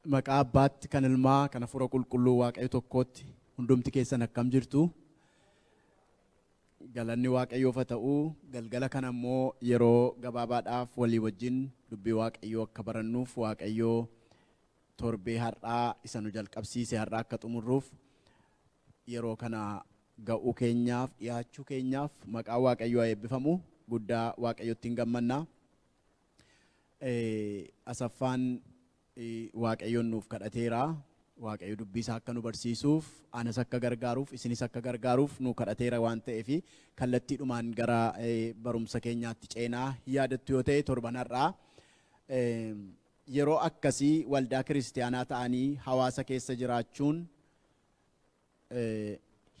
Maqaa Abbaatti kan Ilmaa kan Hafuura Qulqulluu Waaqayyo tokkootti hundumti keessan akkam jirtu? Galanni Waaqayyoof haa ta'u. Galgala kana immoo yeroo gabaabaadhaaf walii wajjin dubbii Waaqayyoo akka barannuuf Waaqayyoo torbee har'aa isa nu jalqabsiise har'aa akka xumurruuf yeroo kana ga'uu keenyaaf dhiyaachuu keenyaaf maqaa Waaqayyoo haa eebbifamu. Guddaa Waaqayyotti hin gammanna. Asaffaan Waaqayyoon nuuf kadhateera. Waaqayyo dubbii isaa akka nu barsiisuuf, anas akka gargaaruuf, isinis akka gargaaruuf nu kadhateera waan ta'eef kallattiidhumaan gara barumsa keenyaatti ceenaa. Yaadattu yoo ta'e torban har'aa yeroo akkasii waldaa kiristiyaanaa ta'anii hawaasa keessa jiraachuun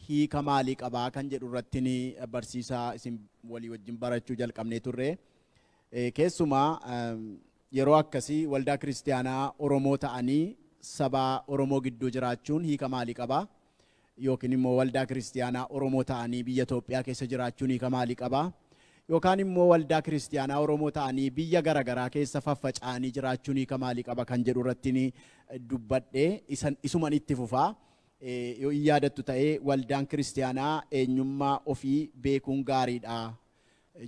hiika maalii qabaa kan jedhu irratti ni barsiisaa isin walii wajjin barachuu jalqabnee turre. Keessumaa yeroo akkasii waldaa kiristiyaanaa Oromoo ta'anii saba Oromoo gidduu jiraachuun hiika maalii qabaa? Yookiin immoo waldaa kiristiyaanaa Oromoo ta'anii biyya Itoophiyaa keessa jiraachuun hiika maalii qabaa? Yookaan immoo waldaa kiristiyaanaa Oromoo ta'anii biyya garaagaraa keessa faffaca'anii jiraachuun hiika maalii qaba kan jedhu irratti ni dubbadhee isuman itti fufaa. Yoo hin yaadattu ta'ee waldaan kiristiyaanaa eenyummaa ofii beekuun gaariidha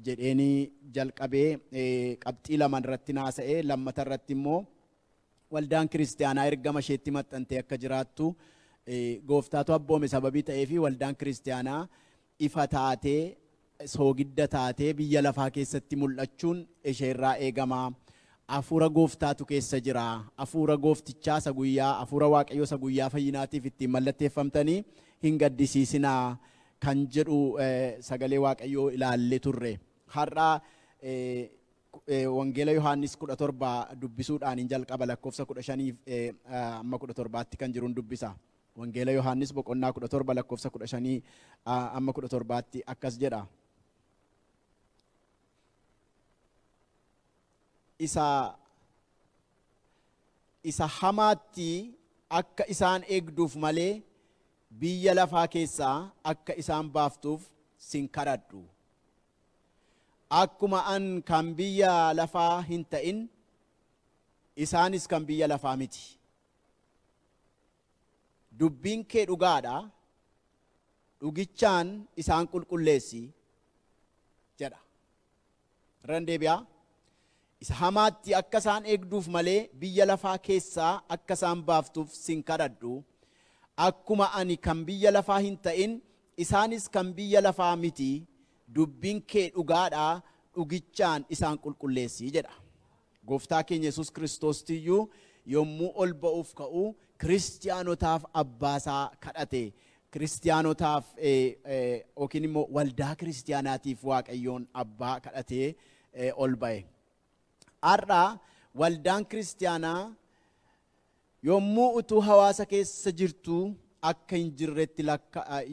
jedheeni jalqabee qabxii lama irratti naasa'ee, lammata irratti immoo waldaan kiristiyaanaa ergama isheetti maxxantee akka jiraattu gooftaatu abboome sababii ta'ee fi waldaan kiristiyaanaa ifa taatee soogidda taatee biyya lafaa keessatti mul'achuun isheerraa eegama. Hafuura gooftaatu keessa jira. Hafuura gooftichaa isa guyyaa, hafuura Waaqayyoo isa guyyaa fayyinaatiif ittiin mallatteeffamtanii hin gaddisiisinaa kan jedhu sagalee Waaqayyoo ilaallee turre. Har'a Wangeela Yohaannis 17 dubbisuudhaan hin jalqaba. Lakkoofsa 15 amma 17tti kan jiruun dubbisa. Wangeela Yohaannis boqonnaa 17 lakkoofsa 15 amma 17tti akkas jedha. Isa hamaatti akka isaan eegduuf malee biyya lafaa keessaa akka isaan baaftuuf sin kadhadhu. Akkuma an kan biyya lafaa hin ta'in isaanis kan biyya lafaa miti. Dubbiin kee dhugaadha, dhugichaan isaan qulqulleessi jedha. Irraan deebi'aa. Isa hamaatti akka isaan eegduuf malee biyya lafaa keessaa akka isaan baaftuuf sin kadhadhu. Akkuma ani kan biyya lafaa hin ta'in isaanis kan biyya lafaa miti. Dubbiin kee dhugaadha, dhugichaan isaan qulqulleessi jedha. Gooftaa keenya Yesuus Kiristoostiyyuu yommuu ol ba'uuf ka'u kiristiyaanotaaf abbaasaa kadhate. Kiristiyaanotaaf yookiin immoo waldaa kiristiyaanaatiif Waaqayyoon abbaa kadhatee ol ba'e. Har'a waldaan kiristiyaanaa yommuu utuu hawaasa keessa jirtu akka hin jirretti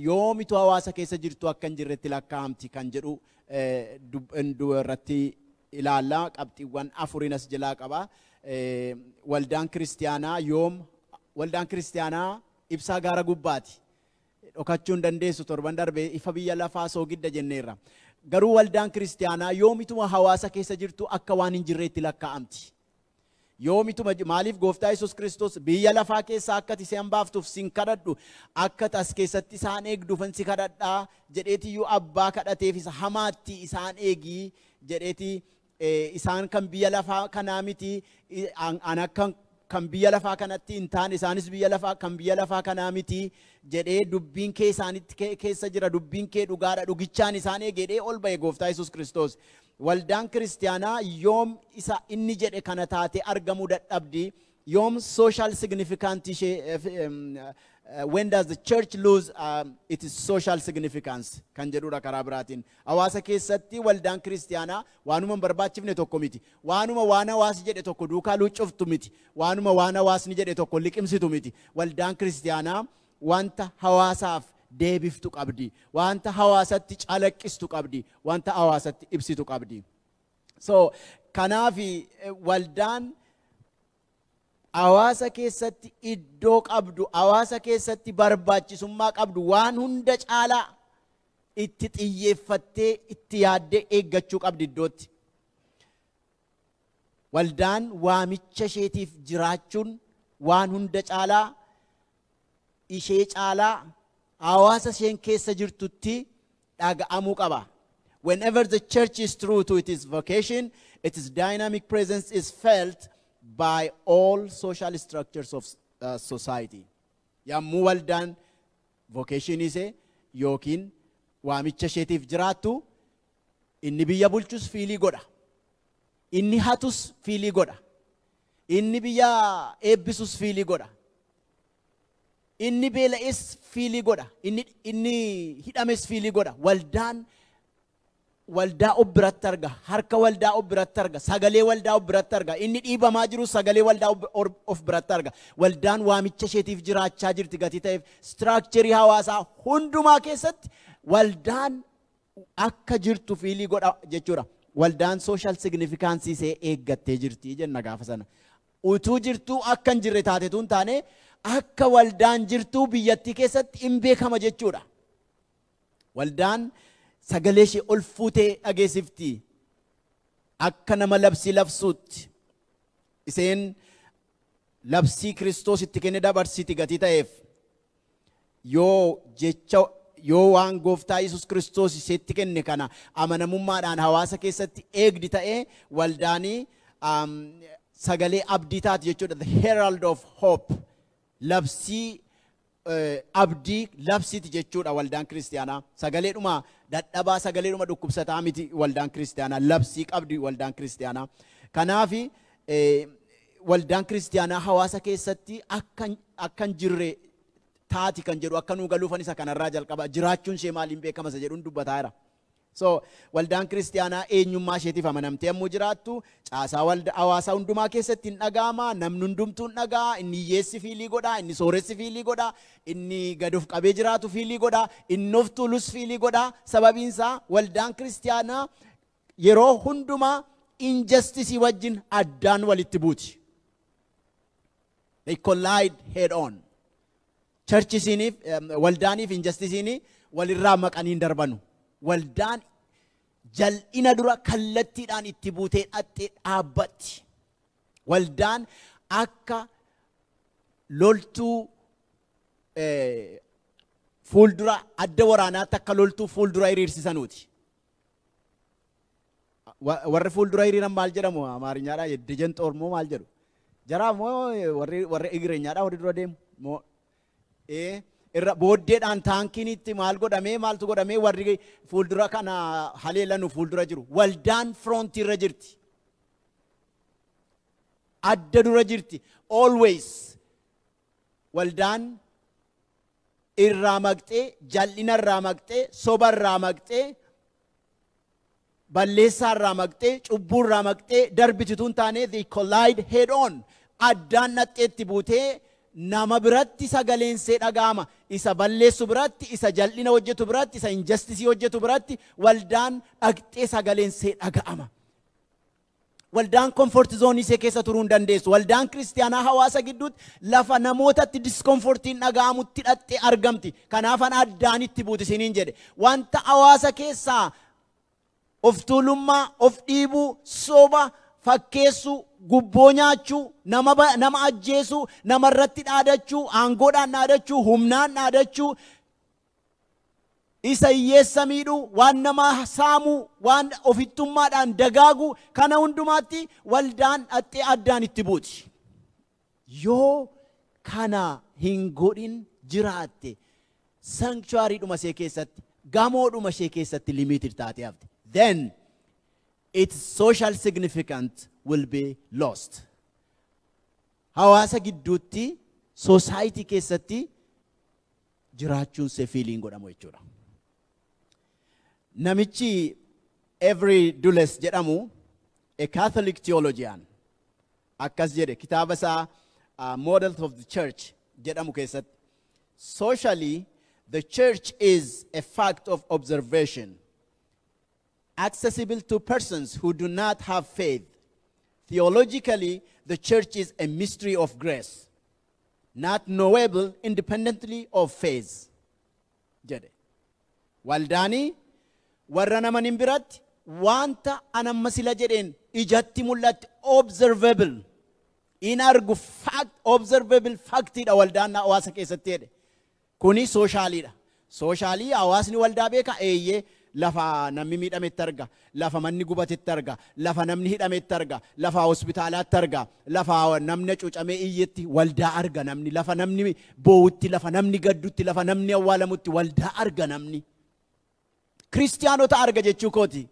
yoomitu hawaasa keessa jirtu akka hin jirretti lakkaa'amti kan jedhu irratti ilaalla. Qabxiiwwan afuriin as jalaa qaba. Waldaan kiristiyaanaa yoom waldaan kiristiyaanaa ibsaa gaara gubbaati. Dhokachuu hin dandeessu. Torban darbe ifa biyya lafaa soogidda jenneerra. Garuu waldaan kiristiyaanaa yoomituma hawaasa keessa jirtu akka waan hin jirreetti lakkaa'amti. Yoomituma maaliif gooftaa Yesuus Kiristoos biyya lafaa keessaa akka ati isaan baaftuuf sin kadhadhu, akka as keessatti isaan eegduufan si kadhadhaa jedheetiyyuu abbaa kadhateef isa hamaatti isaan eegii jedheeti isaan kan biyya lafaa kanaa miti, an akka kan biyya lafaa kanatti hin taane isaanis biyya lafaa kan biyya lafaa kanaa miti jedhee dubbiin kee isaanitti keessa jira, dubbiin kee dhugaadha, dhugichaan isaan eegee ol ba'e gooftaa Yesuus Kiristoos. Waldaan kiristiyaanaa yoom isa inni jedhe kana taatee argamuu dadhabdi? Yoom social significance ishee, when does the church lose its social significance kan jedhudha karaa biraatiin. Hawaasa keessatti waldaan kiristiyaanaa waanuma hin barbaachifne tokko miti. Waanuma waan hawaasni jedhe tokko duukaa luuccoftu miti. Waanuma waan hawaasni jedhe tokko liqimsitu miti. Waldaan kiristiyaanaa wanta hawaasaaf deebiftu qabdi. Wanta hawaasatti calaqqistu qabdi. Wanta hawaasatti ibsitu qabdi. So kanaaf waldaan hawaasa keessatti iddoo qabdu, hawaasa keessatti barbaachisummaa qabdu waan hunda caalaa itti xiyyeeffattee itti yaaddee eeggachuu qabdi iddootti. Waldaan waamicha isheetiif jiraachuun Waan hunda caalaa ishee caalaa hawaasa isheen keessa jirtutti dhaga'amuu qaba. Whenever the church is true to its vocation, its dynamic presence is felt by all social structures of society. Yommuu waldaan vocation ishee yookiin waamicha isheetiif jiraattu, inni biyya bulchus feel godha. Inni hatus feel godha. Inni biyya eebbisus feel godha. Inni beela'es feel godha. Inni hidhames feel godha. Waldaan waldaa of biratti arga. Harka waldaa of biratti arga. Sagalee waldaa of biratti arga. Inni dhiibamaa jiru sagalee waldaa of biratti arga. Waldaan waamicha isheetiif jiraachaa jirti gatii ta'eef structure hawaasaa hundumaa keessatti waldaan akka jirtu feel godha jechuudha. Waldaan social significance ishee eeggattee jirti jenna gaafa sana. Utuu jirtuu akka hin jirre taatetu hin taane, akka waldaan jirtuu biyyattii keessatti hin beekama jechuudha. Waldaan sagalee ishee ol fuutee dhageessifti. Akka nama labsii labsuutti. Isheen labsii Kiristoos itti kenne dabarsiti gatii ta'eef, yoo jecha yoo waan gooftaa Yesuus Kiristoos isheetti kenne kana amanamummaadhaan hawaasa keessatti eegdi ta'ee, waldaanii sagalee abdii taati jechuudha. The herald of hope. Labsii abdii labsiti jechuudha waldaan kiristiyaanaa. Sagaleedhuma dadhabaa, sagaleedhuma dhukkubsataa miti waldaan kiristiyaanaa. Labsii qabdi waldaan kiristiyaanaa. Kanaafi waldaan kiristiyaanaa hawaasa keessatti akka hin jirre taati kan jedhu akka nuu galuufan isa kanarraa jalqaba. Jiraachuun ishee maaliin beekama isa jedhuun dubbataa jira. So waldaan kiristiyaanaa eenyummaa isheetiif amanamtee yommuu jiraattu, caasaa hawaasaa hundumaa keessatti hin dhaga'ama, namni hundumtuu hin dhaga'a, inni hiyyeessi feel godha, inni sooressi feel godha, inni gad of qabee jiraatu feel godha, inni of tuulus feel godha. Sababiin isaa waldaan kiristiyaanaa yeroo hundumaa injustice wajjin addaan walitti buuti. They collide head on. Churchisiiniif waldaaniif injusticiin walirraa maqanii hin darbanu. Waldaan jal'ina dura kallattiidhaan itti buutee dhattee dhaabbatti. Waldaan akka loltuu fuuldura adda waraanaatti, akka loltuu fuuldura hiriirsisanuuti. Warri fuuldura hiriiran maal jedhamu Amaariñaadhaa? Dejen xoor moo maal jedhu? Jaraa moo warri Igireenyaadhaa warri dura deemu? Moo irra booddeedhaan taankiin itti maal godhamee, maaltu godhamee, warri fuuldura kana haleelanu fuuldura jiru. Waldaan front irra jirti. Adda dura jirti. Always waldaan irraa maqxee, jal'ina irraa maqxee, soba irraa maqxee, balleessaa irraa maqxee, cubbuu irraa maqxee darbititu hin taane, they collide head on. Addaan dhaxxeetti buutee nama biratti sagaleen see dhaga'ama. Isa balleessu biratti, isa jal'ina hojjetu biratti, isa injustice hojjetu biratti waldaan dhaqxee sagaleen see dhaga'ama. Waldaan comfort zone ishee keessa turuu hin dandeessu. Waldaan kiristiyaanaa hawaasa gidduutti lafa namootatti discomfortiin dhaga'amutti dhaxxee argamti. Kanaafan addaan itti buuti isiniin jedhe. Wanta hawaasa keessaa of tuulummaa, of dhiibuu, soba, fakkeessuu, gubboo nyaachuu, nama ajjeesuu, namarratti dhaadachuu, aangoodhaan dhaadachuu, humnaan dhaadachuu, isa hiyyeessa miidhuu, waan nama saamuu, waan ofittummaadhaan dagaaguu, kana hundumaatti waldaan dhaxxee addaan itti buuti. Yoo kana hin godhin jiraatte, sanctuary dhuma ishee keessatti, gamoodhuma ishee keessatti limited taatee hafte. Then its social significance will be lost. Hawaasa gidduutti, society keessatti jiraachuun see feel hin godhamu jechuudha. Namichi Avery Dulles jedhamu, a Catholic theologian, akkas jedhe kitaaba isaa Models of the Church jedhamu keessatti: "Socially, the church is a fact of observation, accessible to persons who do not have faith. Theologically, the church is a mystery of grace, not knowable independently of faith," jedhe. Waldaanii warra naman hin biratti wanta anamma sila jedheen ijatti mul'atti, observable. In argu, fact, observable factidha waldaan hawaasa keessatti jedhe. Kuni socialiidha. Socialii hawaasni waldaa beeka, eeyyee, lafa namni miidhametti arga, lafa manni gubatetti arga, lafa namni hidhametti arga, lafa hospitaalaatti arga, lafa namni cuucamee iyyetti waldaa arga namni, lafa namni boo'utti, lafa namni gaddutti, lafa namni awwaalamutti waldaa arga namni. Kiristiyaanota arga jechuu kooti.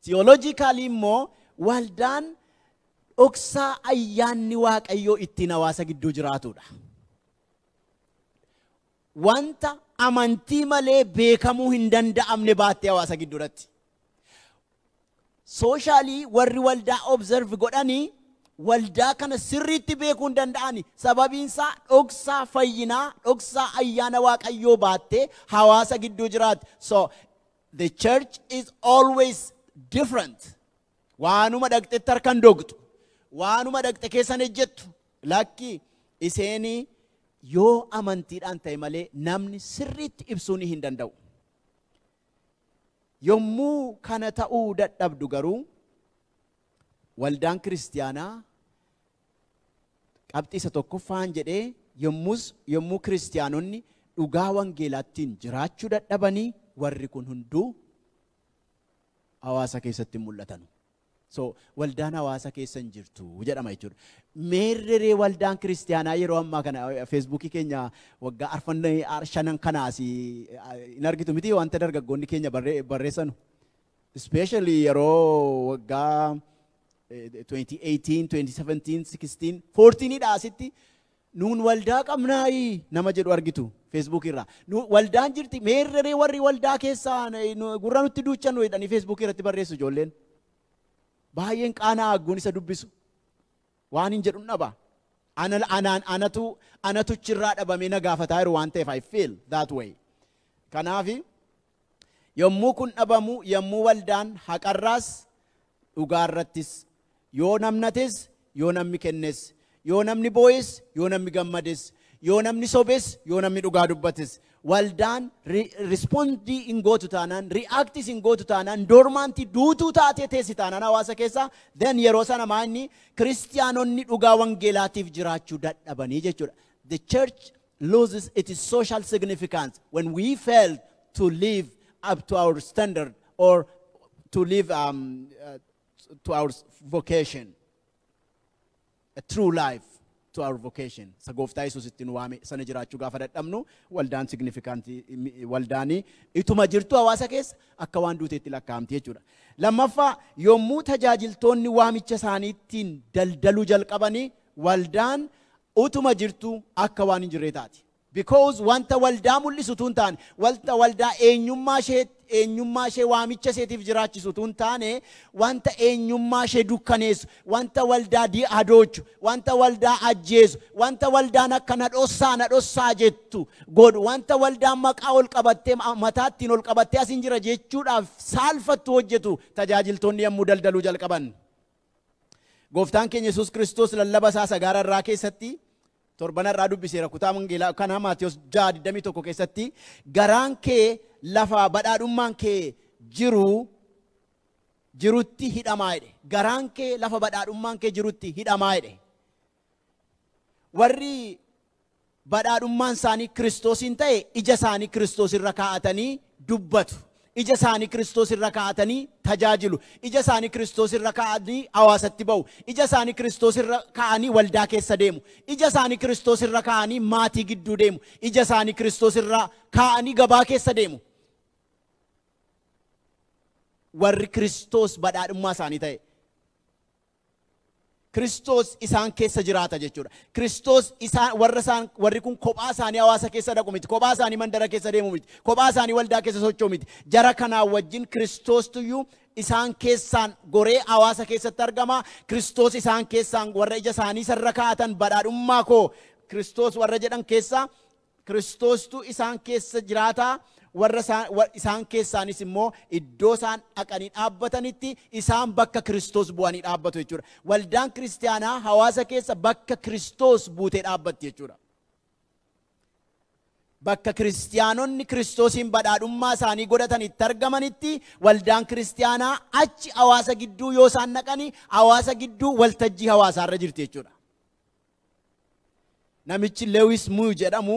Theologically immoo waldaan dhoksaa ayyaanni Waaqayyoo ittiin hawaasa gidduu jiraatudha. Wanta amantii malee beekamuu hin danda'amne baattee hawaasa gidduuratti. Socialii warri waldaa observe godhanii waldaa kana sirriitti beekuu hin danda'ani. Sababiin isaa dhoksaa fayyinaa, dhoksaa ayyaana Waaqayyoo baattee hawaasa gidduu jiraatti. So the church is always different. Waanuma dhaqxetti harkan doqxu. Waanuma dhaqxe keessan ejjettu. Lakki iseenii yoo amantiidhaan ta'e malee namni sirriitti ibsuu ni hin danda'u. Yommuu kana ta'uu dadhabdu garuu waldaan kiristiyaanaa qabxii isa tokkoffaan jedhee, yommuu kiristiyaanonni dhugaa wangeelaattiin jiraachuu dadhabanii warri kun hunduu hawaasa keessatti mul'atan. So waldaan hawaasa keessa hin jirtu jedhama jechuudha. Meerreree waldaan kiristiyaanaa yeroo ammaa kana Facebookii keenya waggaa arfan shanan kanaas hin argitu miti wanta dargaggoonni keenya barreessanu. Especially yeroo waggaa 2018, 2017, 16, 14 dha asitti nuun waldaa qabnaayi nama jedhu argitu Facebook irraa. Waldaan jirti, meerreree warri waldaa keessaa gurra nutti duuchan jedhanii Facebook irratti barreessu ijoolleen. Baay'een qaanaa agguun isa dubbisu. Waan hin jedhu dhaba. Anaan anatu chirraa dhabamee na gaafataa jiru waan ta'eef I feel that way. Kanaafi yommuu kun dhabamu, yommuu waldaan haqarraas dhugaarrattis, yoo namnates, yoo namni kennes, yoo namni boo'es, yoo namni gammades, yoo namni sobes, yoo namni dhugaa dubbates, waldaan respondii hin gootu taanaan, reactis hin gootu taanaan, dormantii duutuu taatee teessi taanaan hawaasa keessaa, then yeroo sana maanni kiristiyaanonni dhugaa wangeelaatiif jiraachuu dadhabanii jechuudha. The church loses its social significance when we fail to live up to our standard or to live to our vocation, a true life to our vocation. Isa gooftaa Yesuus ittiin waame sana jiraachuu gaafa dadhabnu waldaan significantii waldaanii ituma jirtu hawaasa keessa akka waan duuteetti lakkaa'amti jechuudha. Lammaffaa, yommuu tajaajiltoonni waamicha isaaniittiin daldaluu jalqabanii waldaan utuma jirtu akka waan hin jirree taati. Because wanta waldaa mul'isu tun taane, wanta waldaa eenyummaa ishee waamicha isheetiif jiraachisu tun taane, wanta eenyummaa ishee dukkaneessu, wanta waldaa hadoochu, wanta waldaa ajjeesu, wanta waldaan akka na dhossaa na dhossaa jettu godhu, wanta waldaan maqaa ol qabattee mataattiin ol qabattee asin jira jechuudhaaf saalfattu hojjetu tajaajiltoonni yommuu daldaluu jalqaban. Gooftaan keenya Yesuus Kiristoos lallaba isaa sagaara irraa keessatti torban irraa dubbiseera kutaa wangeelaa kana Maatiyos 6:21 keessatti, garaan kee lafa badhaadhummaan kee jiru jirutti hidhamaa jedhe. Garaan kee lafa badhaadhummaan kee jirutti hidhamaa jedhe. Warri badhaadhummaan isaanii Kiristoosiin ta'e ija isaanii Kiristoos irra kaa'atanii dubbatu. Ija isaanii Kiristoos irra kaa'atanii tajaajilu. Ija isaanii Kiristoos irra kaa'anii hawaasatti ba'u. Ija isaanii Kiristoos irra kaa'anii waldaa keessa deemu. Ija isaanii Kiristoos irra kaa'anii maatii gidduu deemu. Ija isaanii Kiristoos irra kaa'anii gabaa keessa deemu. Warri Kiristoos badhaadhummaa isaanii ta'e. Kiristoos isaan keessa jiraata jechuudha. Kiristoos isaan warra isaan warri kun kophaa isaanii hawaasa keessa dhaqu miti. Kophaa isaanii mandara keessa deemu miti. Kophaa isaanii waldaa keessa socho'u miti. Jara kanaa wajjin Kiristoostuyyuu isaan keessaan goree hawaasa keessatti argama. Kiristoos isaan keessaan warra ija isaanii sarara kaa'atan, badhaadhummaa koo Kiristoos warra jedhan keessaa Kiristoostu isaan keessa jiraata. Warra isaan keessaanis immoo iddoo isaan dhaqanii dhaabbatanitti isaan bakka Kiristoos bu'anii dhaabbatu jechuudha. Waldaan kiristiyaanaa hawaasa keessa bakka Kiristoos buutee dhaabbatti jechuudha. Bakka kiristiyaanonni Kiristoosiin badhaadhummaa isaanii godhatan itti argamanitti waldaan kiristiyaanaa achi hawaasa gidduu yoo isaan naqanii hawaasa gidduu waltajjii hawaasaarra jirti jechuudha. Namichi Lewis Muu jedhamu,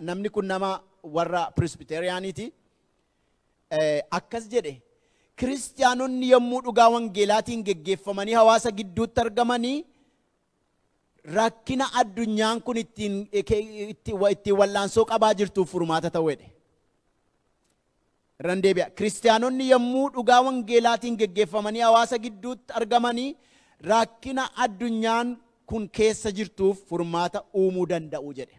namni kun nama warra Presbyteriyaaniiti. Akkas jedhe: kiristiyaanonni yommuu dhugaa wangeelaatiin geggeeffamanii hawaasa gidduutti argamanii rakkina addunyaan kun ittiin wallaansoo qabaa jirtuuf furmaata ta'u jedhe. Irran deebi'a. Kiristiyaanonni yommuu dhugaa wangeelaatiin geggeeffamanii hawaasa gidduutti argamanii rakkina addunyaan kun keessa jirtuuf furmaata uumuu danda'u jedhe.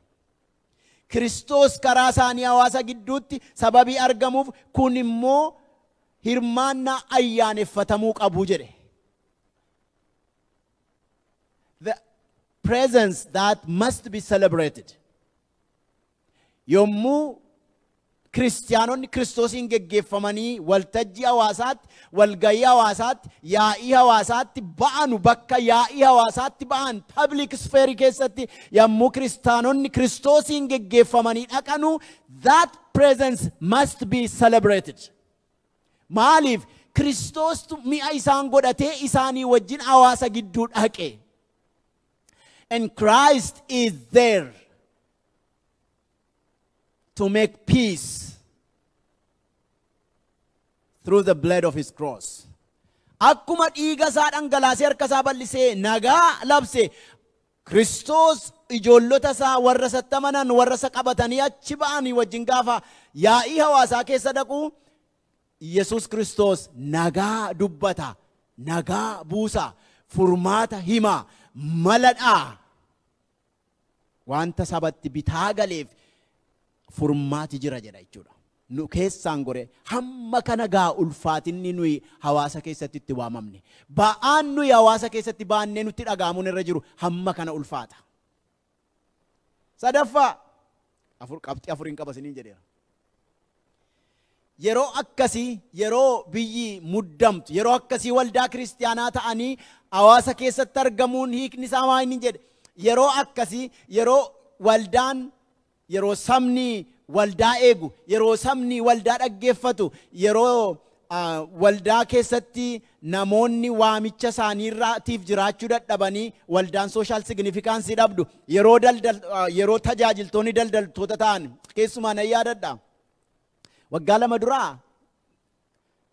Kiristoos karaa isaanii hawaasa gidduutti sababii argamuuf kun immoo hirmaannaa ayyaaneffatamuu qabu jedhe. The presence that must be celebrated. Yommuu kiristiyaanonni Kiristoosiin geggeeffamanii waltajjii hawaasaatti, walgayii hawaasaatti, yaa'ii hawaasaatti ba'anu, bakka yaa'ii hawaasaatti ba'an, public sphere keessatti yommuu kiristiyaanonni Kiristoosiin geggeeffamanii dhaqanu, that presence must be celebrated. Maaliif? Kiristoostu mi'a isaan godhatee isaanii wajjin hawaasa gidduu dhaqe. And Christ is there to make peace through the blood of his cross. Akkuma dhiiga isaa dhangalaasee harka isaa bal'isee nagaa labse, Kiristoos ijoollota isaa warra isatti amanan, warra isa qabatanii achi ba'anii wajjin gaafa yaa'ii hawaasaa keessa dhaqu, Yesuus Kiristoos nagaa dubbata, nagaa buusa, furmaata hima, maladhaa. Wanta sabatti bitaa galeef furmaati jira jedha jechuudha. Nu keessaan gore hamma kana gaa ulfaatinni nuyi hawaasa keessatti itti waamamne. Ba'aan nuyi hawaasa keessatti baannee nutti dhaga'amuun irra jiru hamma kana ulfaata. Sadaffaa, afur, qabxii afuriin qaba isiniin jedheera. Yeroo akkasii, yeroo biyyi muddamtu, yeroo akkasii waldaa kiristiyaanaa ta'anii hawaasa keessatti argamuun hiikni isaa maa inni jedhe. Yeroo akkasii, yeroo waldaan, yeroo sabni waldaa eegu, yeroo sabni waldaa dhaggeeffatu, yeroo waldaa keessatti namoonni waamicha isaaniirraatiif jiraachuu dadhabanii waldaan social significance dhabdu, yeroo daldal, yeroo tajaajiltoonni daldaltoota ta'an, keessumaa nan yaadadha. Waggaa 2 duraa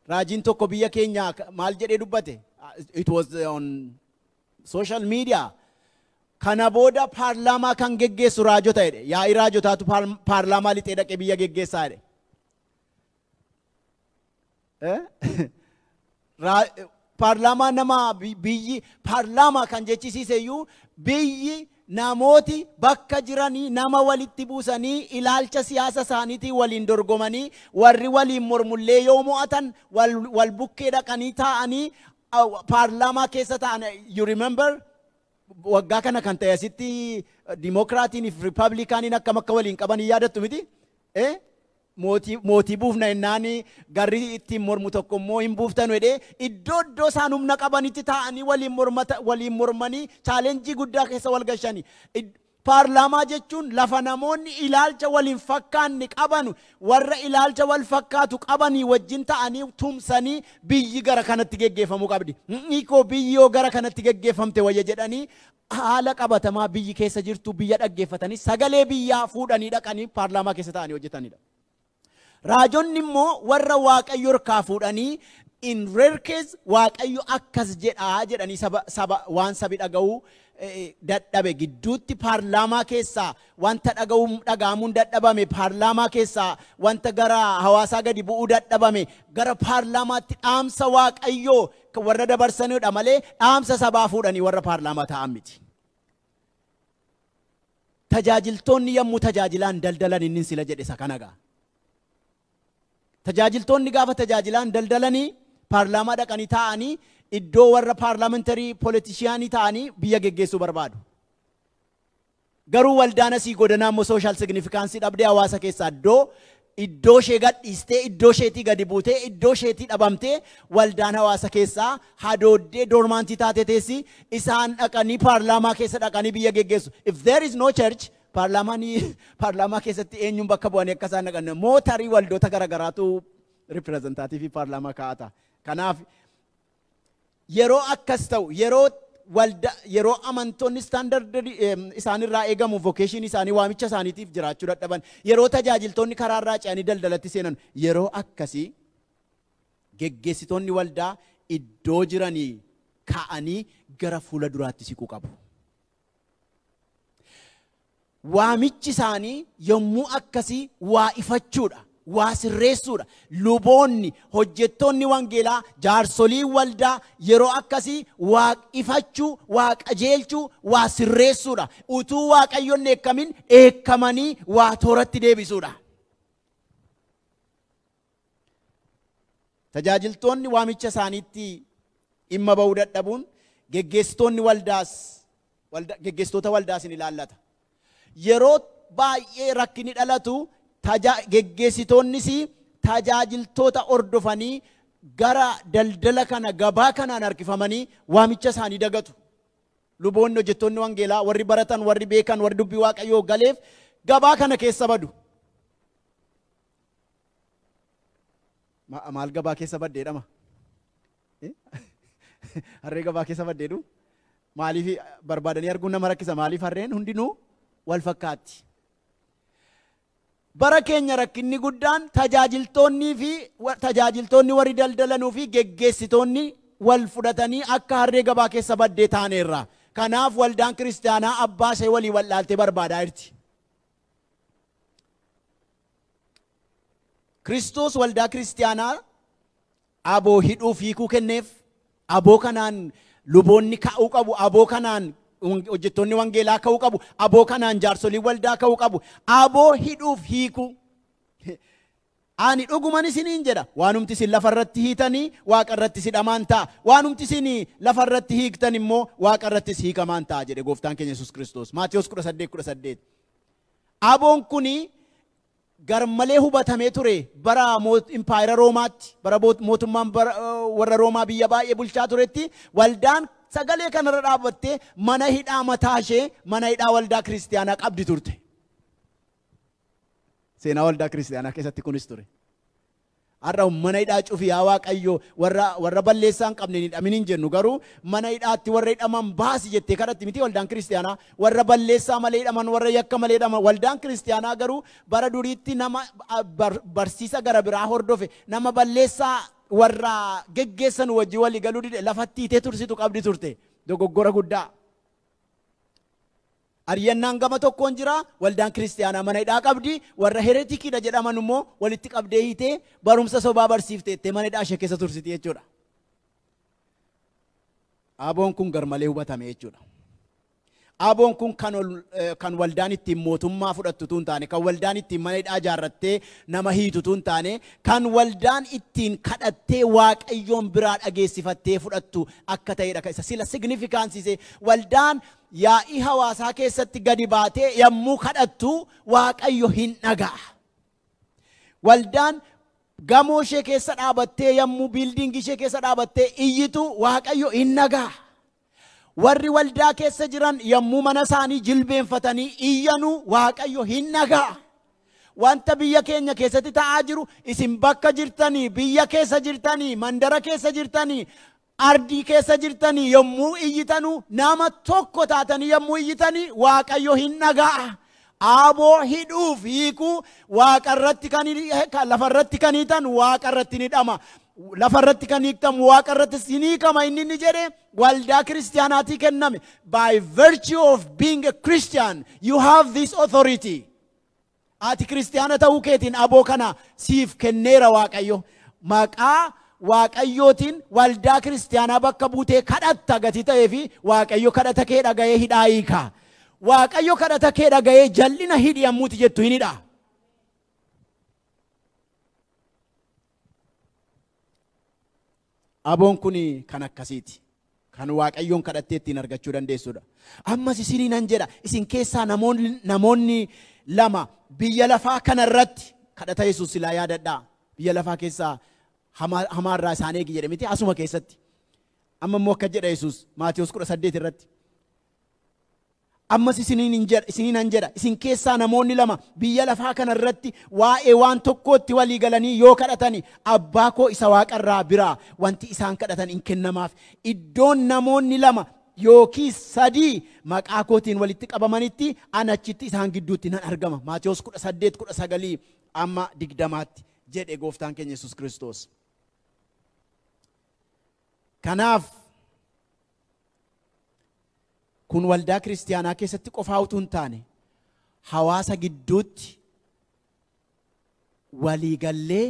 raajiin tokko biyya keenya maal jedhee dubbate? It was on social media. Kana booda paarlaamaa kan geggeessu raajota jedhe. Yaa'ii raajotaatu paarlaamaa lixee dhaqee biyya geggeessaa jedhe. Paarlaamaa nama biyyi paarlaamaa kan jechisiise iyyuu biyyi namooti bakka jiranii nama walitti buusanii ilaalcha siyaasa isaaniitiin waliin dorgomanii, warri waliin mormullee yoo mo'atan wal bukkee dhaqanii taa'anii paarlaamaa keessa ta'an. You remember, waggaa kana kan ta'e asitti Dimookiraatiin fi Riippablikaaniin akkam akka waliin qaban hin yaadattu miti? Mootii buufna jennaan garri ittiin mormu tokko immoo hin buuftanu jedhee, iddoo iddoo isaan humna qabanitti taa'anii waliin mormata, waliin mormanii challenge guddaa keessa wal gashanii. Paarlaamaa jechuun lafa namoonni ilaalcha waliin fakkaanne qabanu warra ilaalcha wal fakkaatu qabanii wajjin ta'anii tumsanii biyyi gara kanatti geggeeffamuu qabdi. Hiikoo biyyi yoo gara kanatti geggeeffamte wayya jedhanii haala qabatamaa biyyi keessa jirtu biyya dhaggeeffatanii sagalee biyyaa fuudhanii dhaqanii paarlaamaa keessa ta'anii hojjetanidha. Raajonni immoo warra Waaqayyo harkaa fuudhanii, in rare case, Waaqayyo akkas jedhaa jedhanii saba waan sabi dhaga'uu dadhabe gidduutti, paarlaamaa keessaa wanta dhaga'amuun dadhabame, paarlaamaa keessaa wanta gara hawaasaa gadi bu'uu dadhabame gara paarlaamaatti dhaamsa Waaqayyoo warra dabarsanidha malee dhaamsa sabaa fuudhanii warra paarlaamaa ta'an miti. Tajaajiltoonni yommuu tajaajilaan daldalan inni sila jedhe isa kana gaa. Tajaajiltoonni gaafa tajaajilaan daldalanii paarlaamaa dhaqanii taa'anii iddoo warra parliamentary politician ta'anii biyya geggeessuu barbaadu. Garuu waldaan asii godanaa immoo social significance dhabdee hawaasa keessaa iddoo ishee gadhiistee, iddoo isheetii gadi buutee, iddoo isheetii dhabamtee, waldaan hawaasa keessaa hadooddee dormant taate teessi. Isaan dhaqanii paarlaamaa keessa dhaqanii biyya geggeessu. If there is no church, Paarlaamaa keessatti eenyuun bakka bu'anii akka isaan naqan mootarii waldoota garaagaraatu ripireezentaatiivii paarlaamaa kaa'ata. Kanaaf yeroo akkas ta'u yeroo amantoonni istaandardii isaanirraa eegamu vokeeshinii isaanii waamicha isaaniitiif jiraachuu dadhaban yeroo tajaajiltoonni karaarraa ce'anii daldalatti seenan yeroo akkasii geggeessitoonni waldaa iddoo jiranii ka'anii gara fuula duraatti siquu qabu. Waamichi isaanii yommuu akkasii waa ifachuudha, waa sirreessuudha. Luboonni, hojjettoonni wangeelaa, jaarsolii waldaa yeroo akkasii waa ifachuu, waa qajeelchuu, waa sirreessuudha. Utuu Waaqayyoon dheekkamin dheekkamanii waa tooratti deebisuudha. Tajaajiltoonni waamicha isaaniitti dhimma ba'uu dadhabuun geggeessitoonni waldaas geggeessitoota waldaas ni ilaallata. Yeroo baay'ee rakkinni dhalatu geggeessitoonnis tajaajiltoota hordofanii gara daldala kana gabaa kanaan harkifamanii waamicha isaanii dagatu. Luboonni hojjettoonni wangeelaa warri baratan, warri beekan, warri dubbii Waaqayyoo galeef gabaa kana keessa badu. Maal gabaa keessa baddeedhama? Harree gabaa keessa baddeedhu? Maaliif barbaadanii arguun nama rakkisa? Maaliif harreen hundinuu wal fakkaatti? Bara keenya rakkinni guddaan tajaajiltoonnii fi tajaajiltoonni warri daldalanuu fi geggeessitoonni wal fudhatanii akka harree gabaa keessa baddee taaneerra. Kanaaf waldaan kiristaanaa abbaa ishee walii wal'aaltee barbaadaa jirti. Kiristoos waldaa kiristaanaa aboo hidhuuf hiikuu kenneef, aboo kanaan luboonni ka'uu qabu, aboo kanaan hojjettoonni wangeelaa ka'uu qabu, aboo kanaan jaarsolii waldaa ka'uu qabu, aboo hidhuuf hiikuu. Ani dhuguman isiniin jedha, waanumti isin lafarratti hiitanii waaqarrattis hidhamaan ta'a, waanumti isin lafarratti hiiktan immoo waaqarrattis hiikamaan ta'a jedhe gooftaan keenya Yesuus Kiristoos. Maatiyos 18:18. Aboon kuni garmalee hubatamee ture bara impaayera Roomaatti, bara mootummaan warra Roomaa biyya baay'ee bulchaa turetti waldaan sagalee kanarra dhaabbattee mana hidhaa mataa ishee mana hidhaa waldaa kiristaanaa qabdi turte. Seenaa waldaa kiristaanaa keessatti kunis ture. Har'a mana hidhaa cufi yaa Waaqayyo warra balleessaa hin qabne hin hidhamin hin jennu, garuu mana hidhaatti warra hidhaman baasi jettee kadhatti miti waldaan kiristaanaa. Warra balleessaa malee hidhaman, warra yakka malee hidhaman. Waldaan kiristaanaa garuu bara duriitti nama barsiisa gara biraa hordofe, nama balleessaa warra geggeessan wajjin walii galuu dide lafatti hiitee tursitu qabdi turte. Dogoggora guddaa. Ari'annaan gama tokkoon jira, waldaan kiristaanaa mana hidhaa qabdi, warra heretikiidha jedhaman immoo walitti qabdee hiitee barumsa sobaa barsiifteettee mana hidhaa ishee keessa tursiti jechuudha. Aboon kun garmalee hubatame jechuudha. Aboon kun kan waldaan ittiin mootummaa fudhattu tun taane, kan waldaan ittiin mana hidhaa ijaarrattee nama hiitu tun taane, kan waldaan ittiin kadhattee Waaqayyoon biraa dhageessifattee fudhattu akka ta'edha. Isa sila signifikaansise waldaan yaa'ii hawaasaa keessatti gadi baatee yommuu kadhattu Waaqayyo hin dhaga'a. Waldaan gamoo ishee keessa dhaabattee yommuu biildiingii ishee keessa dhaabattee iyyitu Waaqayyo hin dhaga'a. Warri waldaa keessa jiran yommuu mana isaanii jilbeenfatanii iyyanuu Waaqayyo hin dhaga'a. Wanta biyya keenya keessatti ta'aa jiru isin bakka jirtanii, biyya keessa jirtanii, mandara keessa jirtanii, ardii keessa jirtanii yommuu iyyitanuu nama tokko taatanii yommuu iyyitanii Waaqayyo hin dhaga'a. Aboo hidhuuf hiikuu waaqarratti kan lafarratti kan hiitan waaqarratti ni hidhama. Lafarratti kan hiiktamu waaqarrattis ni hiikama inni inni jedhe waldaa kiristaanaatii kenname. By virtue of being a Christian you have this authority. Ati kiristaana ta'uu keetiin aboo kana siif kenneera Waaqayyo. Maqaa Waaqayyootiin waldaa kiristaanaa bakka buutee kadhatta gatii ta'ee fi Waaqayyo kadhata kee dhaga'ee hidhaa hiika. Waaqayyo kadhata kee dhaga'ee jal'ina hidhi yommuuti jettu hin hidha. Aboon kun kan akkasiiti. Kan Waaqayyoon kadhattee ittiin argachuu dandeessudha. Ammas isinii nan jedha, isin keessaa namoonni lama biyya lafaa kanarratti kadhata Yesuus silaa yaadadhaa. Biyya lafaa keessaa hamaarraa isaan eegi jedhe miti asuma keessatti. Amma immoo akka jedha Yesuus Maatiyos 18 irratti. Ammas isiniin jedha isin keessaa namoonni lama biyya lafaa kanarratti waa'ee waan tokkootti walii galanii yoo kadhatani abbaa koo isa waaqarraa biraa wanti isaan kadhatan hin kennamaaf. Iddoon namoonni lama yookiis sadii maqaa kootiin walitti qabamanitti an achitti isaan gidduutti nan argama. Maatewos 18:19 amma 20tti jedhe gooftaan keenya Yesuus Kiristoos. Kanaaf kun waldaa kiristiyaanaa keessatti qofaa utuu hin taane hawaasa gidduutti waliigallee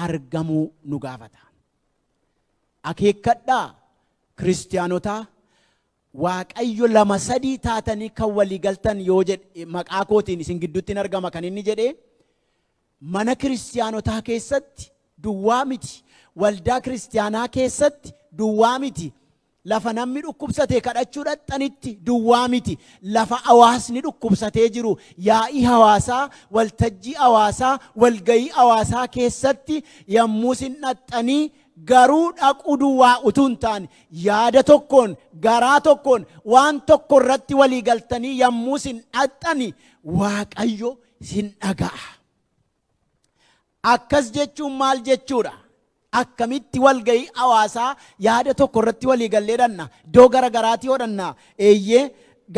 argamuu nu gaafata. Akeekkadhaa kiristiyaanotaa, Waaqayyo lama sadii taatanii kan waliigaltan yoo jedhe maqaa kootiin isin gidduutti hin argama kan inni jedhe mana kiristiyaanotaa keessatti duwwaa miti, waldaa kiristiyaanaa keessatti duwwaa miti, lafa namni dhukkubsatee kadhachuu dhaqxanitti duwwaa miti, lafa hawaasni dhukkubsatee jiru yaa'ii hawaasaa, waltajjii hawaasaa, walgayii hawaasaa keessatti yommuu isin dhaqxanii garuu dhaquu duwwaa utuu hin taane yaada tokkoon garaa tokkoon waan tokko irratti walii galtanii yommuu isin dhaqxani Waaqayyo isin dhaga'a. Akkas jechuun maal jechuudha? Akkamitti walgayii hawaasaa yaada tokko irratti walii gallee dhanna? Iddoo garagaraatti yoo dhanna? Eeyyee,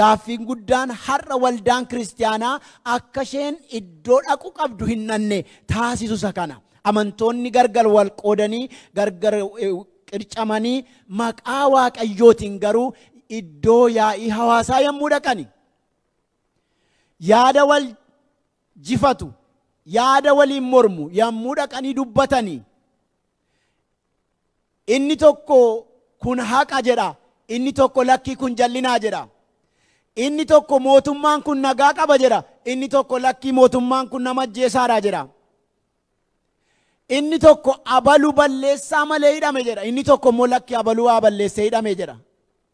gaaffiin guddaan har'a waldaan kiristiyaanaa akka isheen iddoo dhaqu qabdu hin dhanne taasisu isa kana. Amantoonni gargar wal qoodanii gargar qircamanii maqaa Waaqayyootiin garuu iddoo yaa'ii hawaasaa yommuu dhaqani yaada wal jifatu, yaada waliin mormu yommuu dhaqanii dubbatanii inni tokko kun haqa jedha, inni tokko lakkii kun jallinaa jedha, inni tokko mootummaan kun nagaa qaba jedha, inni tokko lakkii mootummaan kun nama ajjeesaadha jedha, inni tokko abaluu balleessaa malee hidhame jedha, inni tokko immoo lakkii abaluu waa balleessee hidhame jedha.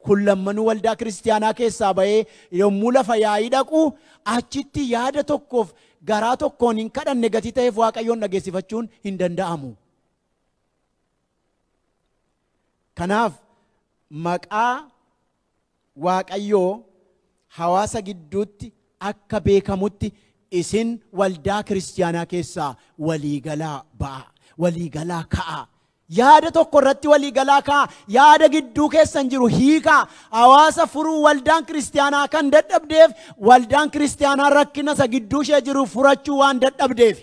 Kun lammanuu waldaa kiristiyaanaa keessaa bahee yommuu lafa yaa'ii dhaqu achitti yaada tokkoof garaa tokkoon hin kadhanne gatii ta'eef Waaqayyoon dhageessifachuun hin danda'amu. Kanaaf maqaa Waaqayyoo hawaasa gidduutti akka beekamutti isin waldaa kiristiyaanaa keessaa waliigalaa ba'a, waliigalaa ka'a. Yaada tokko irratti waliigalaa ka'a, yaada gidduu keessan jiru hiikaa. Hawaasa furuu waldaan kiristiyaanaa kan dadhabdeef waldaan kiristiyaanaa rakkina isa gidduu ishee jiru furachuu waan dadhabdeef.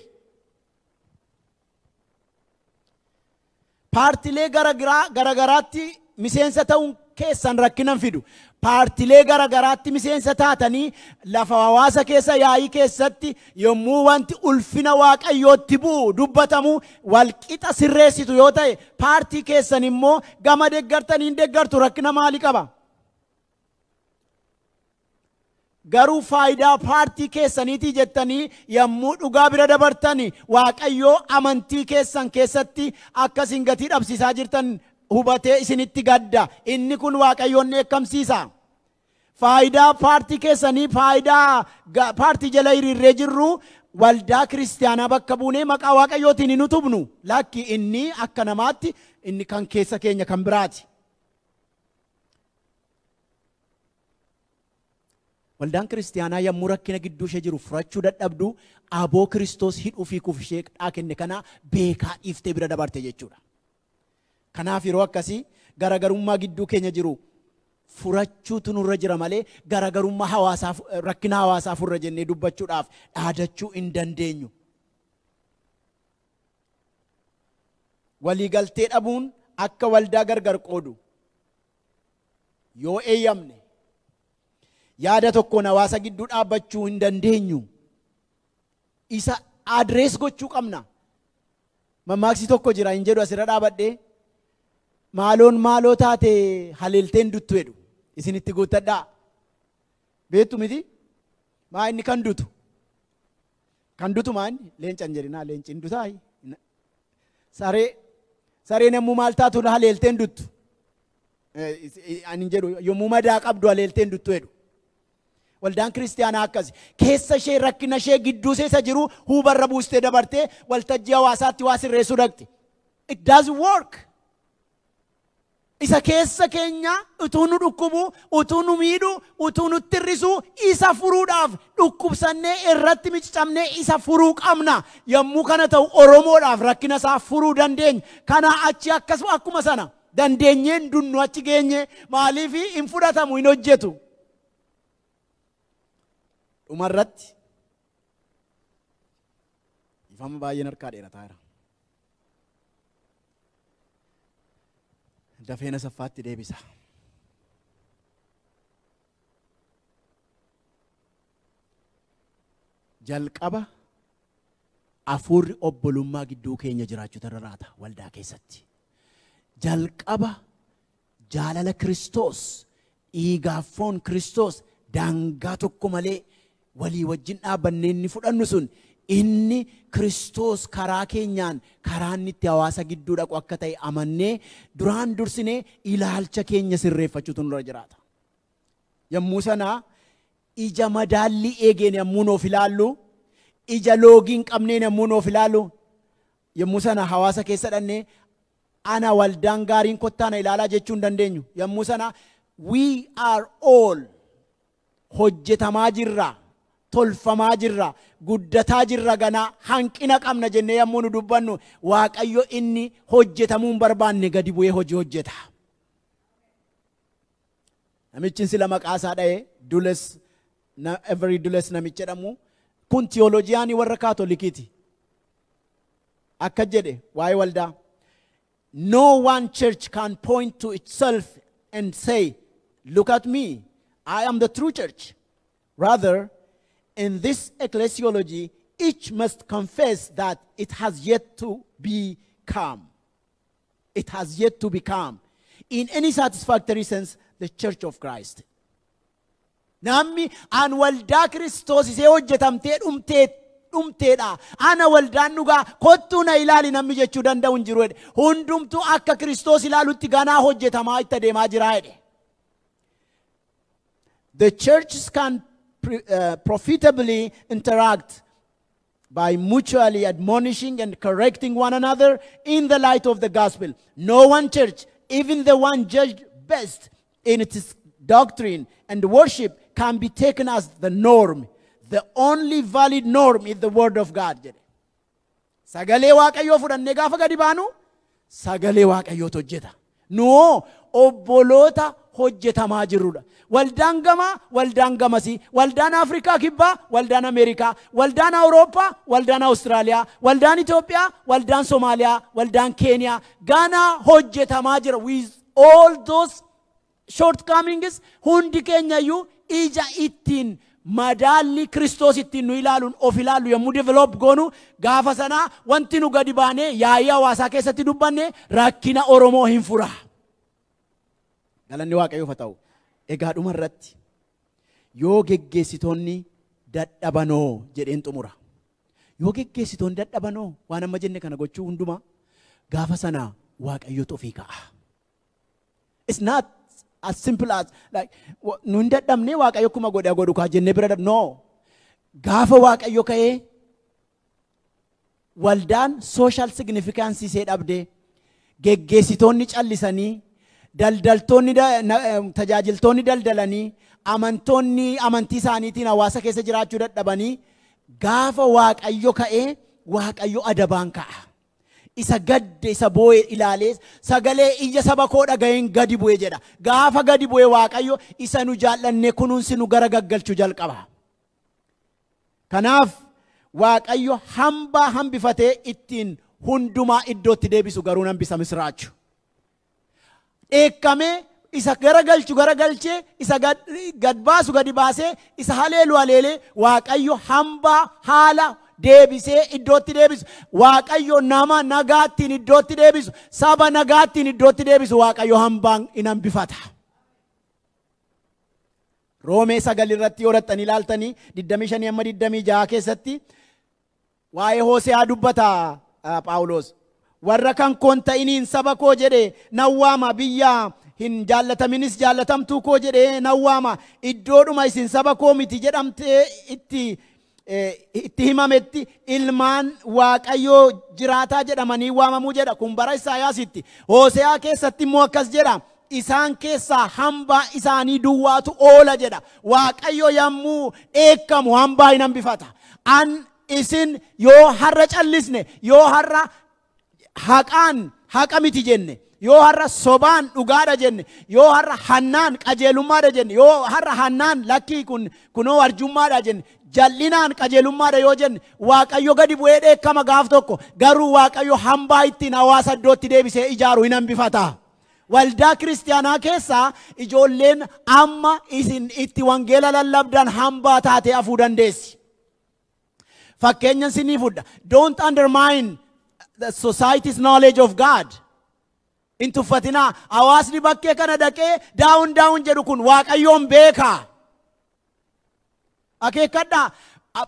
Paartilee garagaraatti miseensa ta'uun keessan rakkina fidu. Paartilee garagaraatti miseensa taatanii lafa hawaasa keessa yaa'ii keessatti yommuu wanti ulfina Waaqayyootti bu'u dubbatamu walqixa sirreessitu yoo ta'e paartii keessan immoo gama deeggartanii hin deeggartu rakkina maalii qaba? Garuu faayidaa paartii keessaniitii jettanii yommuu dhugaa bira dabartanii Waaqayyoo amantii keessan keessatti akkasiin gatii dhabsiisaa jirtan hubatee isinitti gadda. Inni kun Waaqayyoon dheekkamsiisa. Faayidaa paartii keessanii faayidaa paartii jala hiriirree jirru waldaa kiristiyaanaa bakka buunee maqaa Waaqayyootiin hin utubnu. Lakki inni akka namaatti inni kan keessa keenya kan biraati. Waldaan kiristiyaanaa yommuu rakkina gidduu ishee jiru furachuu dadhabdu aboo Kiristoos hidhuu fi kuuf ishee dhaa kenne kana beekaa dhiiftee bira dabarte jechuudha. Kanaaf yeroo akkasii garagarummaa gidduu keenya jiru furachuutu nurra jira malee garagarummaa hawaasaa rakkina hawaasaa furra jennee dubbachuudhaaf dhaadachuu hin dandeenyu. Waliigaltee dhabuun akka waldaa gargar qoodu yoo eeyyamne yaada tokkoon hawaasa gidduu dhaabbachuu hin dandeenyu. Isa adrees gochuu qabna. Mammaaksi tokko jira hin jedhu asirra dhaabadhee maaloon maaloo taate haleelteen duttu jedhu isinitti guuttadhaa. Beektu miti? Maa inni kan dutu? Kan dutu maa inni? Leenca hin jedhinaa, leenci hin dutaa. Sareen yommuu maal taatu haleelteen duttu. Ani hin jedhu yommuu madaa qabdu haleelteen duttu jedhu. Waldaan kiristiyaanaa akkasi. Keessa ishee rakkina ishee gidduu isa jiru hubarra buustee dabartee waltajjii hawaasaatti waa sirreessuu dhaqxi. It doesn't work. Isa keessa keenya utuu nu dhukkubu, utuu nu miidhu, utuu nu tirrisu, isa furuudhaaf dhukkubsannee irratti micicamnee isa furuu qabna. Yommuu kana ta'u Oromoodhaaf rakkina isaa furuu dandeenya. Kana achi akkasuma akkuma sana dandeenyeen dunnu achi geenye maaliif hin fudhatamu hin hojjetu. Dhumarratti ifama baay'een harkaa dheerataa jira. Dafeena saffaatti deebisa. Jalqaba hafuurri obbolummaa gidduu keenya jiraachuu irra waldaa keessatti. Jalqaba jaalala Kiristoos, dhiigaaf foon Kiristoos daangaa tokko malee walii wajjin dhaabbannee inni fudhannu sun inni Kiristoos karaa keenyaan karaa inni itti hawaasa gidduu dhaqu akka ta'e amannee duraan dursinee ilaalcha keenya sirreeffachuutu nurra jiraata. Yommuu sana ija madaallii eegeen yommuu nuuf ilaallu, ija loogii hin qabneen yommuu nuuf ilaallu, yommuu sana hawaasa keessa dhannee ana waldaan gaariin kottaa na ilaalaa jechuu hin dandeenyu. Yommuu sana we are all hojjetamaa jirra. Tolfamaa jirra, guddataa jirra, ganaa hanqina qabna jennee yommuu nu dubbannu Waaqayyo inni hojjetamuu hin barbaanne gadi bu'ee hojii hojjeta. Namichi sila maqaa isaa dha'e Dules, Avery Dulles namichi jedhamu kun tiyooloojiyaanii warra Kaatolikiiti. Akka jedhe waa'ee waldaa. No one church can point to itself and say, look at me, I am the true church. Rather, in this ecclesiology, each must confess that it has yet to become. It has yet to become, in any satisfactory sense, the Church of Christ. Namni an waldaa Kiristoos isee hojjetamtee dhumteedha. Ana waldaan dhugaa kottuu na ilaali namni jechuu danda'u hin jiru jedhe. Hundumtuu akka Kiristoos ilaalutti ganaa hojjetamaa itti adeemaa jira jedhe. The churches can profitably interact by mutually admonishing and correcting one another in the light of the gospel. No one church, even the one judged best in its doctrine and worship, can be taken as the norm. The only valid norm is the word of God. Sagalee Waaqayyoo fudhannee gaafa gadi baanu sagalee Waaqayyootu hojjeta. Nuoo obboloota hojjetamaa jirrudha. Waldaan gamaa, waldaan gamasii, waldaan Afrikaa kibbaa, waldaan Ameerikaa, waldaan Awurooppaa, waldaan Awustiraaliyaa, waldaan Itoophiyaa, waldaan Somaaliyaa, waldaan Keeniyaa, Gaanaa hojjetamaa jira. With all those shortcomings, hundi keenya iyyuu ija ittiin madaalli Kiristoos ittiin nu ilaaluun of ilaallu yommuu develop goonu gaafa sanaa wanti nu gadi baanee yaa'ii hawaasaa keessatti dubbanne rakkina Oromoo hin fura. Galanni Waaqayyoof haa ta'u. Egaa dhuma irratti yoo geggeessitoonni dadhabanoo jedheen xumura. Yoo geggeessitoonni dadhabanoo waan amma jenne kana gochuu hundumaa gaafa sanaa Waaqayyootu ofii ka'a. It's not as simple as like nu hin dadhabne Waaqayyo akkuma godhe godhu kaa jennee bira no. Gaafa Waaqayyo ka'ee waldaan social significance ishee dhabdee geggeessitoonni callisanii daldaltoonni tajaajiltoonni daldalanii amantoonni amantii isaaniitiin hawaasa keessa jiraachuu dadhabanii gaafa Waaqayyo ka'ee Waaqayyo adabaan ka'a. Isa gadde isa boo'e ilaalee sagalee iyya saba koo dhaga'een gadi bu'e jedha. Gaafa gadi bu'e Waaqayyo isa nu jaallannee kunuunsi nu gara gaggalchuu jalqaba. Kanaaf Waaqayyo hambaa hambifatee ittiin hundumaa iddootti deebisu garuu hambisa misiraachu. Dheekkamee isa garagalchu garagalchee isa gad baasu gadi baasee isa haleelu haleelee Waaqayyo hambaa haala deebisee iddootti deebisu. Waaqayyo nama nagaattiin iddootti deebisu, saba nagaattiin iddootti deebisu Waaqayyo hambaan in hambifata. Roomee 9 irratti yoo dhaxxanii ilaaltanii 25 amma 26 keessatti waa'ee Hose'aa dubbata Phaawulos. Warra kan koon ta'iniin saba koo jedhee nan waama, biyya hin jaallataminis jaallatamtuu koo jedhee nan waama, iddoodhuma isin saba koo miti jedhamtee itti himametti ilmaan Waaqayyoo jiraataa jedhamanii waamamuu jedha. Kun bara Isaayaasitti. Hose'aa keessatti immoo akkas jedha. Isaan keessaa hambaa isaanii duwwaatu oola jedha. Waaqayyo yommuu dheekkamu hambaa hin hambifata. An isin yoo har'a callisne, yoo har'a haqaan haqa miti jenne, yoo har'a sobaan dhugaadha jenne, yoo har'a hannaan qajeelummaadha jenne, yoo har'a hannaan lakkii kun kunoo arjummaadha jenne, jal'inaan qajeelummaadha yoo jenne, Waaqayyo gadi bu'ee dheekkama gaaf tokko. Garuu Waaqayyo hambaa ittiin hawaasa iddootti deebisee ijaaru hin hambifata. Waldaa kiristaanaa keessaa ijoolleen amma isin itti wangeela lallabdan hambaa taatee hafuu dandeessi. Fakkeenya isinii fudha. Don't undermine the society's knowledge of God. Hin tuffatinaa. Hawaasni bakkee kana dhaqee down down jedhu kun Waaqayyoon beeka. Akeekkadhaa.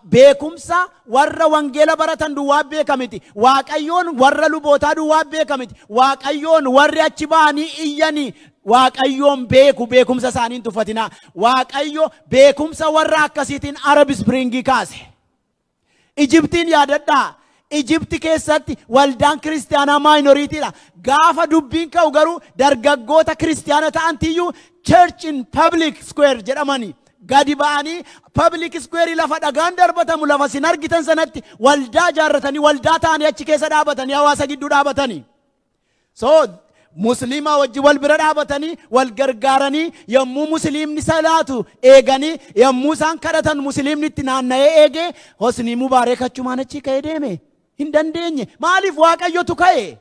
Beekumsa warra wangeela baratan duwwaa beeka miti. Waaqayyoon warra lubootaa duwwaa beeka miti. Waaqayyoon warri achi ba'anii iyyanii Waaqayyoon beeku. Beekumsa isaanii hin tuffatinaa. Waaqayyo beekumsa warra akkasiitiin Arab Springii kaase. Ijiptiin yaadadhaa. Ijipti keessatti waldaan kiristaanaa minoritydha. Gaafa dubbiin ka'u garuu dargaggoota kiristaana ta'antiyyuu church in public square jedhamanii gadi ba'anii public square lafa dhagaan darbatamu lafa sin argitan sanatti waldaa ijaarratanii waldaa ta'anii achi keessa dhaabatanii hawaasa gidduu dhaabatanii. So musliimaa wajji wal bira dhaabatanii wal gargaaranii yommuu musliimni salaatu eeganii yommuu isaan kadhatan musliimni itti naanna'ee eegee Hosnii Mubaareek achumaan achii ka'ee deeme. Hin dandeenye. Maaliif? Waaqayyotu ka'e?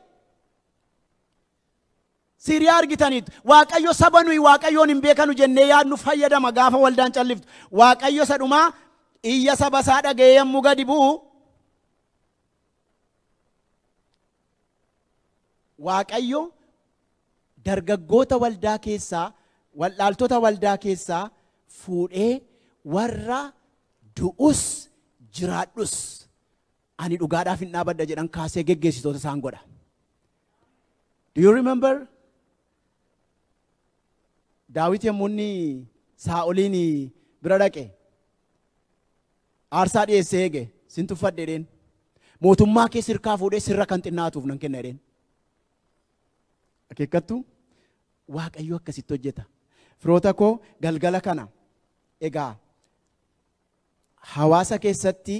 Siiriyaa argitaniitu. Waaqayyo saba nuyi Waaqayyoon hin beekanu jennee yaadnu fayyadama gaafa waldaan calliftu. Waaqayyo sadhumaa iyya saba isaa dhaga'ee yommuu gadi bu'u, Waaqayyo dargaggoota waldaa keessaa, waldhaaltota waldaa keessaa fuudhee warra du'us jiraadhus ani dhugaadhaaf hin dhaabadha jedhan kaasee geggeessitoota isaan godha. Do you remember? Daawit yommuu inni Saa'oliin bira dhaqe aarsaa dhiyeessee eege, sin tuffadhe jedheen. Mootummaa kee sirkaa fuudhee sirra kan xinnaatuuf nan kenna jedheen. Akeekkattu, Waaqayyo akkasitti hojjeta. Firoota koo, galgala kana egaa hawaasa keessatti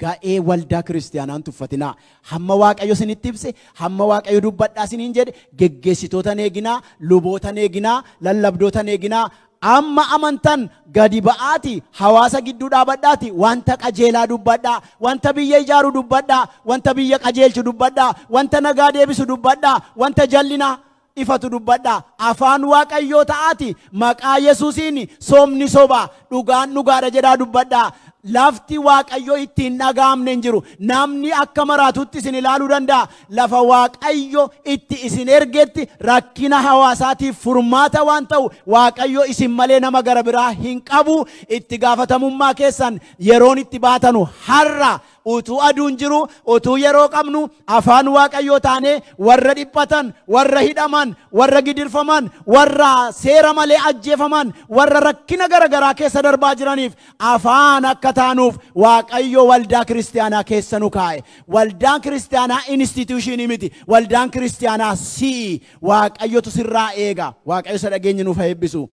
ga'ee waldaa kiristaanaan tuffatinaa. Hamma Waaqayyo isinitti ibse, hamma Waaqayyo dubbadhaa isiniin jedhe, geggeessitoota eeginaa, luboota eeginaa, lallabdoota eeginaa. Amma amantan gadi ba'aati hawaasa gidduu dhaabadhaati wanta qajeelaa dubbadhaa, wanta biyya ijaaru dubbadhaa, wanta biyya qajeelchu dubbadhaa, wanta nagaa deebisu dubbadhaa, wanta jallina ifatu dubbadhaa. Afaan Waaqayyoo ta'aati maqaa Yesuusiin soomni soba, dhugaan dhugaadha jedhaa dubbadhaa. Lafti Waaqayyo ittiin dhaga'amne hin jiru. Namni akka maraatutti isin ilaaluu danda'a. Lafa Waaqayyo itti isin ergetti rakkina hawaasaatiif furmaata waan ta'u Waaqayyo isin malee nama gara biraa hin qabu. Itti gaafatamummaa keessan yeroon itti baatanu har'a utuu aduun jiru, utuu yeroo qabnu afaan Waaqayyoo taanee warra dhiphatan, warra hidhaman, warra gidirfaman, warra seera malee ajjeefaman, warra rakkina gara garaa keessa darbaa jiraniif afaan akka taanuuf Waaqayyo waldaa kiristaanaa keessa nu kaa'e. Waldaan kiristaanaa institutionii miti. Waldaan kiristaanaa si'i. Waaqayyotu sirraa eega. Waaqayyo isa dhageenye nuuf haa eebbisu.